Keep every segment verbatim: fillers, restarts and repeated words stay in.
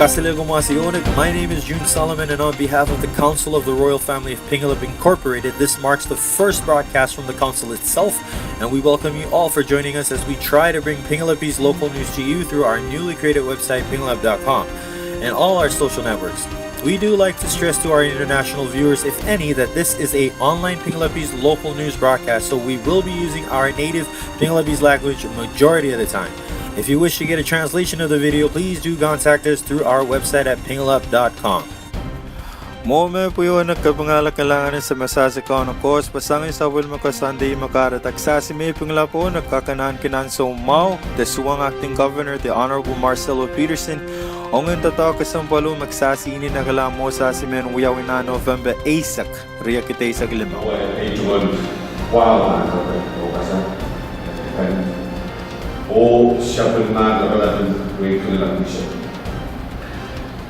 Kasele gumasi onek, my name is Jun Solomon, and on behalf of the Council of the Royal Family of Pingilap Incorporated, this marks the first broadcast from the Council itself, and we welcome you all for joining us as we try to bring Pingilapese local news to you through our newly created website, pingilap dot com, and all our social networks. We do like to stress to our international viewers, if any, that this is a online Pingilapese local news broadcast, so we will be using our native Pingilapese language majority of the time. If you wish to get a translation of the video, please do contact us through our website at pingilap dot com. Mo me pui onek ka pingala ka langan sa masasi ka ona kos, pasangin sa wil me ka sandi me ka ara taksasi me Pingilap onek ka kanan kinan so mau, the Suang Acting Governor, the Honorable Marcelo Peterson, ongin tataw ka sampalu maksasi ini na kala mo sasi men wiawi na November eisak. Ria kita isa kilima. Oe, e juan, wow, man, oke, oke, sa. Kan, o, siapa ni man, oke, la tu, wait, kena la bisa.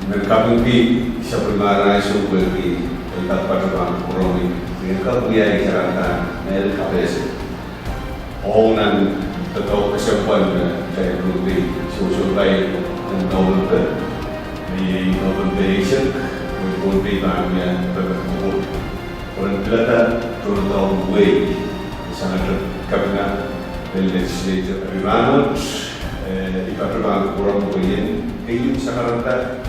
Mereka mungkin siapa ni man, rai so, wait, di, di, tak pada bang, kurang ni. Mereka punya icara, mel, kapes. Ounan tataw ka sempan, eh, tai Pohnpei, so, so, tai, eh, November, eh, November eisak, eh, Pohnpei ba, eh, November kubur. Orang kelata, orang tahu way, sangat kapina, eh, legislature, ribanot, eh, ipat ribanot kurang boyen, kayu sakarata,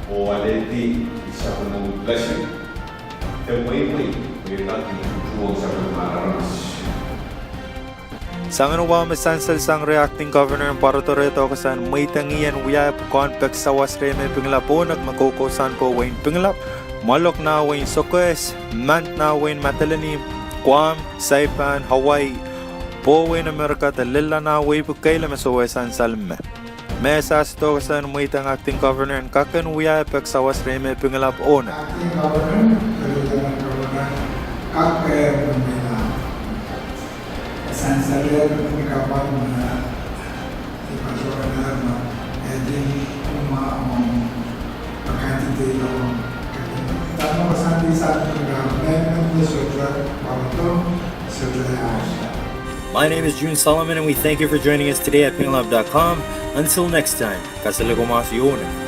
o aleti, isa ko nang blessing. Tempo ipo, eh, lagi tutuang sa maramas. Sangin wa me sansal sangre Acting Governor en Puerto Rico ka san meitangi en wiaia pukon peksawas re me Pingilap onek me koko san po wein Pingilap, malok na wein Sokes, mant na wein Matalani, Guam, Saipan, Hawaii, po wein Amerika ta lella na wei pukaila me so we sansal me. Me sasi toka san muitang Acting Governor en kaken wiaia peksawas re me Pingilap onek. Acting Governor, Lieutenant Governor, kaken wiaia. Sansal re me Pingilap onek, eh, di pasokan na, eh, di kuma, um, makati di, um, tamo ko san di sa Pingilap, men, men, men, sotra, pamoto, sotra, asha. My name is Jun Solomon, and we thank you for joining us today at pingilap dot com. Until next time, kasele gumasi onek.